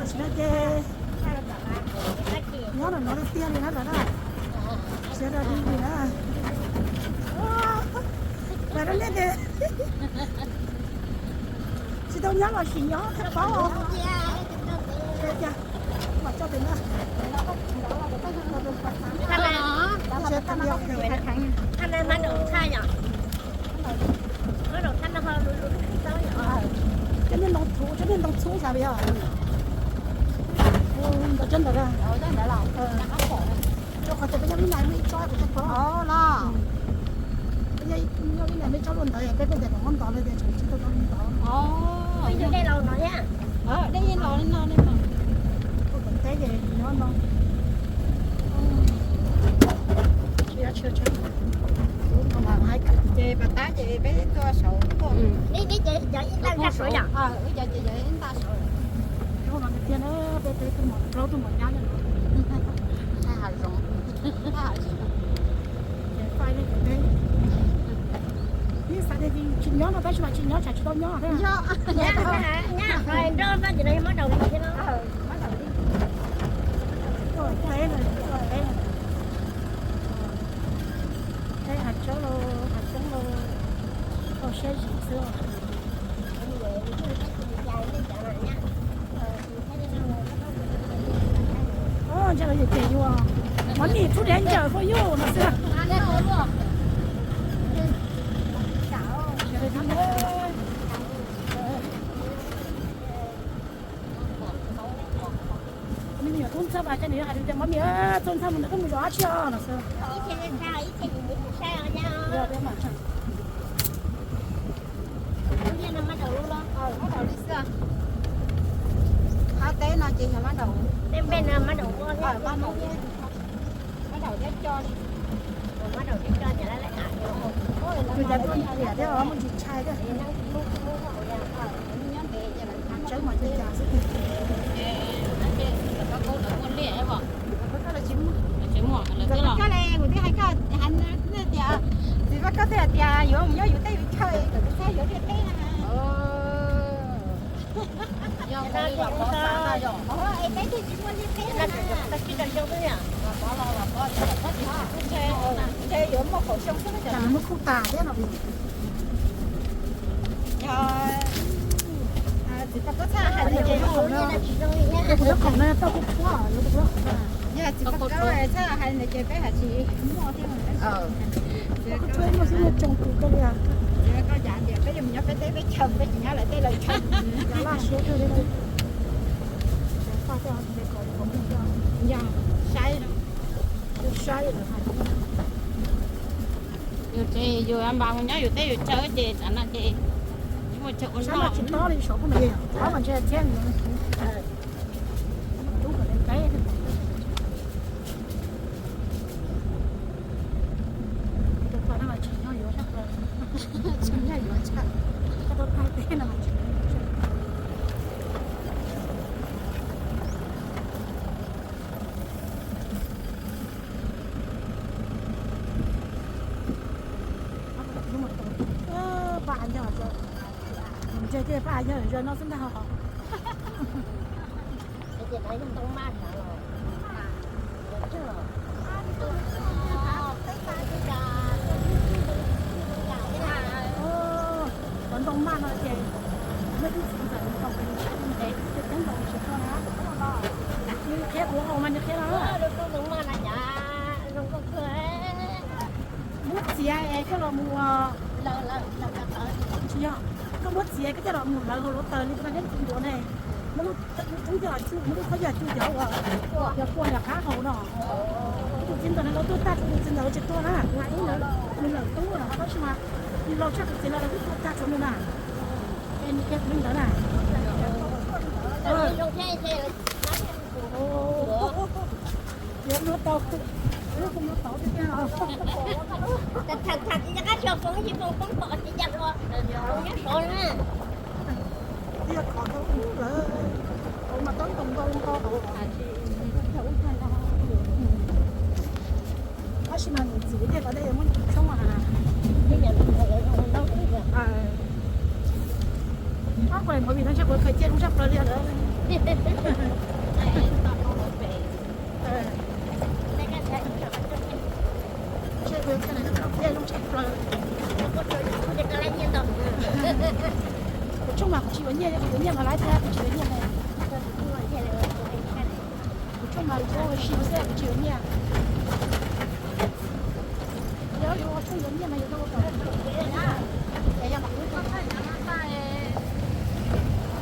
Tsis no ces nyob no no tiag tiag li na lawm na. Tsis no li li na. Lawv nej ces tsis tau nyob los sim nyob thiab paub os. Mas coj pem no. Coj nej ntoo txhub, coj nej ntoo txhub xav yog ntawd cov ntawd. Rau qhov tias peb nyob ib nais muaj ib tsob kuv thiaj paub los. Peb nyob ib nais muaj ib tsob luaj ntawd peb kuj tias kom muab ntov li tias tseem tsis tau tau ntov. Dej los no, dej los li no ne. Kuv tom teb ces nyob no. Ces pas tab ces peb tuaj saud tuaj. Ib cov ces yog ib nta saud. Tiag na, peb peb tuaj mos plaub tuaj mos nyab. Thaj hav zoov. Ces fai li ces peb ib xav tias tsis nyob no tab sis mas tsis nyob tsam tsis tau nyob thiab. Nyob nrog faj ces no muab daus li thiab no. Tuaj teb no, tuaj teb no. Teb hav tsawb los hav coob los, tau siab zim xwb. Ntshai los yus ces yus mov nim tub dev ncaws foj yus no xwb. Me nyuam tub ntxawg mas cas nws hais tias mov nim tub ntxawg mus ntawd koj mus zov dab tsi os no xwb. Qhov teb no ces yog mab daum, mab daum thiab co li. Tus cas tuaj nyiam thiab muaj ntsis ntshai thiab. Tsawb mas cas cas xwb. Kuv twb hais koj tias, txiv Vaj Koj twb hais tias yuav mus nyob yus teb yus chaw kom kuv txhob yuav liaj teb na. Ntshe yuav muaj kaum xyoo xwb. Cas muab khuj tas thiab no. Yog txiv Paj Kub txhaj hais tias, kuv lub khoom no tau kuv qhuav, yog txiv Paj Kub txhaj hais tias ces peb hais tsis muaj thiab. Kuv tshuav muaj xwb, muaj tsoo tus koj li. Txiv Paj Kub cas tias peb yuav mus nyob peb teb peb chaw, peb tsis nyob lawv teb lawv chaw. Yog laj siab kawg li. Yog saib, saib lawm hais. Yus ces yus npam mus nyob yus teb yus chaw ces no ces tsis muaj chaw ua noj. Tsis tob li saum kuj mas, tob mas ntshe thiab. Tub kom teb. Tus poj no mas tsis nyob yuav sab plaws, tsis nyob yuav tshaj, koj tau thaij teb no mas tsis nyob yuav tshaj. Paj yog, ntshe ces paj yog zaws no xwb ntag. Cov ntoo maj no ces muaj ib tug txiv ntxawm ntaus ntev, cov ntoo tsis tau na. Nws qhia kuv haus mas nws qhia no. Muab txiav es coj los mus, tsis yog, koj muab txiav koj coj los mus lawv hauv lub taws li koj neb txiv ntuav ne. Muab lub roob coj los tsuj, muab lub khob coj los tsuj cov uas yog kua yog qab haus no. Tus txiv ntxawm no lawv tuaj tag, tus txiv ntxawm tsis tuaj na, nws lawm tub no tab sis mas nws laus tshaj tus txiv no lawv twb tuaj tag tsuav nws na. Es nws qhia kuv li ntawd na. Ces no tau, no tau tiag tiag. Tiag, qhov tau ub lawm, qhov mas tau ib tau ntau ntau hauv. Tab sis mas nws txiv tiag ko tej yuav muab tshoob a. Ob kuv movie no ntshe kuv khaws cia zoo tshaj plaws li lawm. Kuv tshuaj mas kuv tsis yuav nyiaj, kuv yuav nyiaj mas lawv thiab kuv tsis yuav nyiaj. Kuv tshuaj mas kuv ua si xwb kuv tsis yuav nyiaj. Yog yuav ua tshuaj yuav nyiaj mas yus tau ua kom.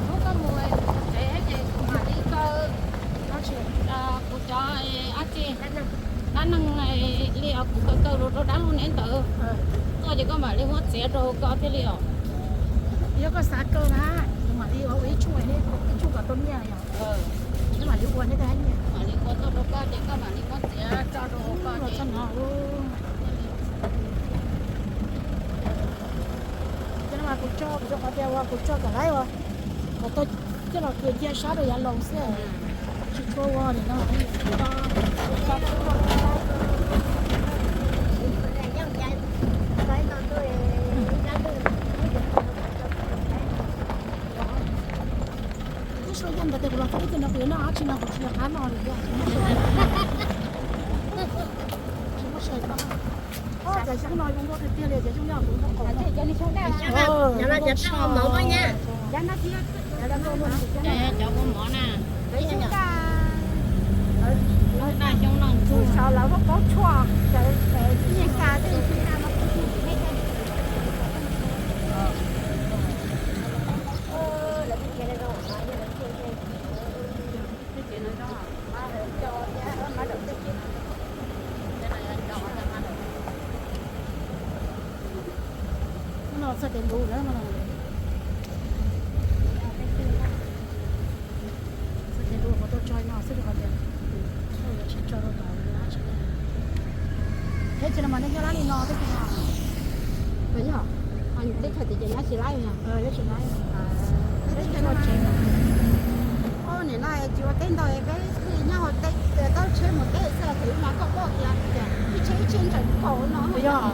Hnub koj mus tsev ces kuv mam li kaw kuv cov dab tsi, dab neeg li os, kuv kaw kaw rau dab lub neb ntawd tuaj ces koj mam li muab txiav rau hauv ko thiaj li os. Yog koj xav kaw na, kuv mam li ua ib tshuaj, ib tshuaj kom tau nyiaj yom. Neb mam li ua neb tau nyiaj. Mam li ua tuaj rau koj ces koj mam li muab txiav tso rau hauv ko ces. Cov no mas kuv tso, kuv tso qhov tias ua kuv tso kom lawv ua, kom tau coj los kws cia sab rau yav laus xwb, tsis tshua ua li no. Kuv twb suab yaj ntawd tias kuv los txog ib tug no kuv yuav noj dab tsi no kuv tsis nco qab no li thiab. Tsis muaj sij hawm noj. Cov xyoob no zoo nkauj tiag tiag li, cov xyoob no kuv noj qos. Cov kua mov na, xyoob no ntxuag, lawv muab paub tshuaj, cov nyiaj xa tej xyoob no. No txoj kev luv na. Txoj kev luv kuv tuaj tso no xwb rau qhov tias tsis tso rau tod. Teb chaws no mas nej nyob lab li no teb chaws no. Yog, teb chaws tias ces nyob tsis lab li no. Teb chaws no tsev. Nim no tsis ua teb ntau, peb thiaj li nyob hauv teb, taub tsheb mus teb xwb, thaum ub mas koj tuaj tias ib tsheb ib tsheb ntsees kaum no. Yog.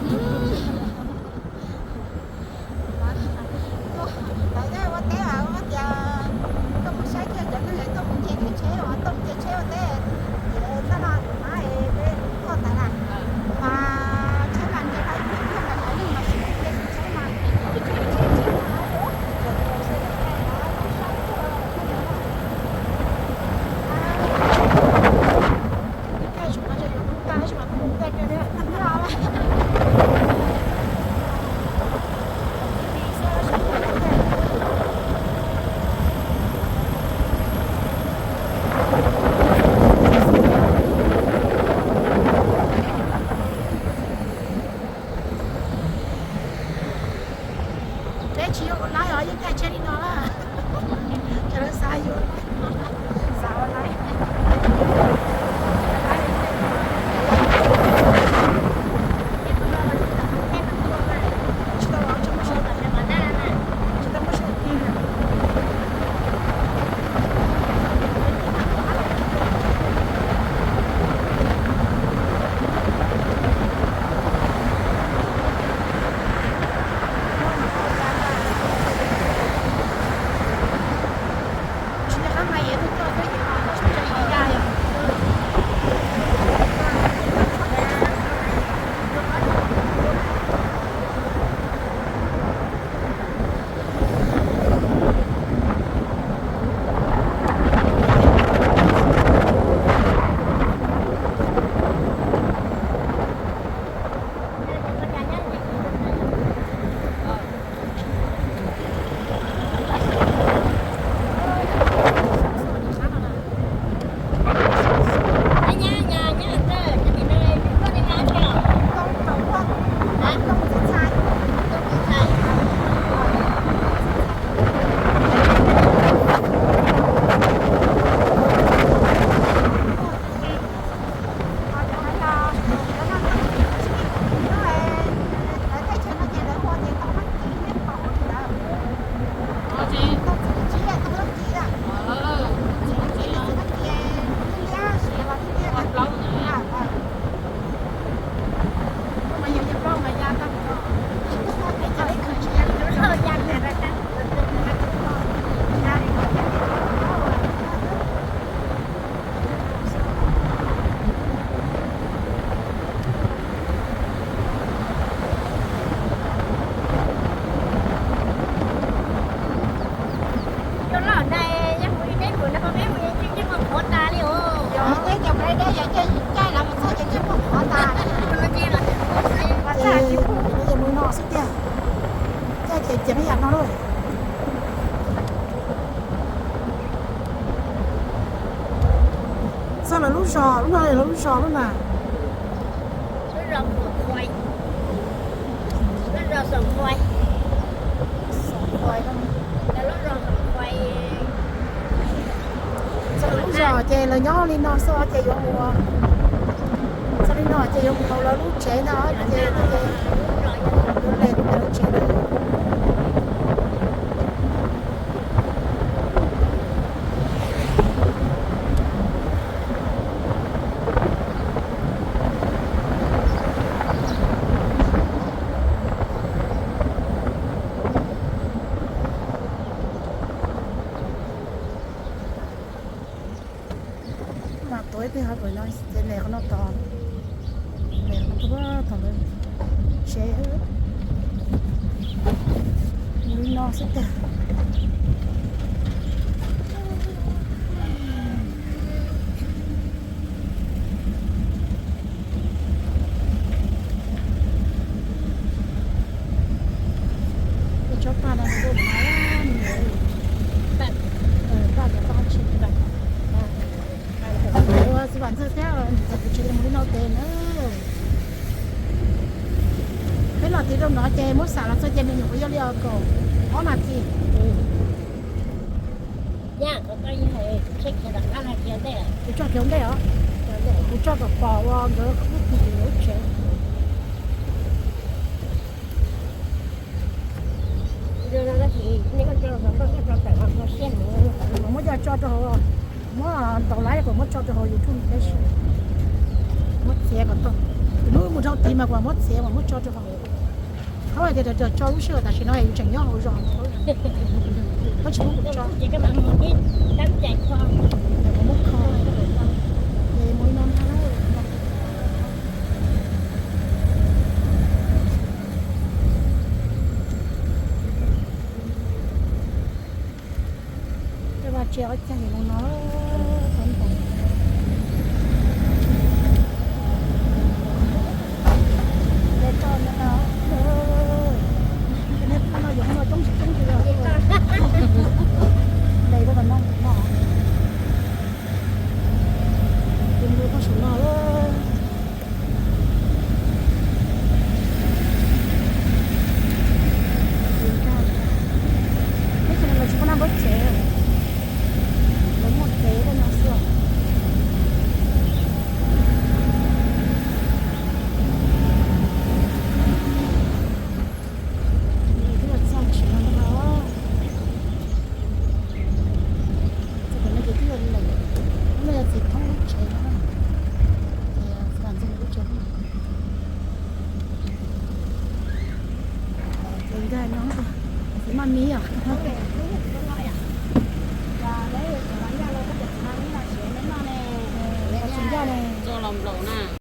Lawv ua teb ua tias koj mus saib kiag cov neeg tuaj mus nce tsheb, tuaj mus nce tsheb ua teb, ces txoj no tus no peb tuaj ntawd na, mas tsheb mas nce tau ib pliag nkaus cov neeg mas tsis nce tsheb mas. Peb tsis yog ua laib os, yeej caij tsheb li no na. Cov lawv xav yus, xav ua laib. Tsis tau, tsis tau muaj sij hawm. Tsis nco qab mas yuav tuaj tuaj xwb ces tsis muaj tsav Txog lawv lub zos, lub no yog lawv lub zos lub na. Txog lawv lub zos ces lawv nyob li no xwb ces yuav mus, txog li no ces yuav mus lawv lub tsev no ces yuav mus lawv tsev. Mas tuav ib pliag hauv pawg no ces lem qhov no tos, lem qhov no tos lawv tsev. Mus li no xwb tiag. Tus tsob paj no nws ntuj no, paj cov paj tsis, ua xi vam ntxawg thiab, kuv tsis mus li no tes na. Peb los tid rau no ces muab xam los txog ces me nyuam kuv yog li os kaum ob nas this. Kuv tso kiag ntej os, kuv tso kom pom ua nkawd lub tsev. Muab coj tso rau hauv, muab ntaus laiv kom muab tso rau hauv YouTube tab sis muab txiav kom tau. Hnub mus dhau tid mas kuv muab txiav mas muab tso rau hauv. Qhov hais tias tso lub sij hawm tam sim no yus tseem nyob hauv zos, koj tsis muab kuv tso, muab kho, es mus li no ntag. Tej vaj tse ob cag li no, tau ntaus. Nce toj no, nej pw no yog no coob tsis coob ces yog ntes rau no, no, ces mus rau saum no. Teb chaws no lawv tsis pub nab npawb tsev, lawv muaj tsev tej no xwb. Twb txog tsis no ntag, txog tom no ces twb yog lawm, no yog txiv thoob lub tsev no, ces txiv ntxawg lub tsev. Ces nkag no, txiv maj mib os. Txiv nkag ne.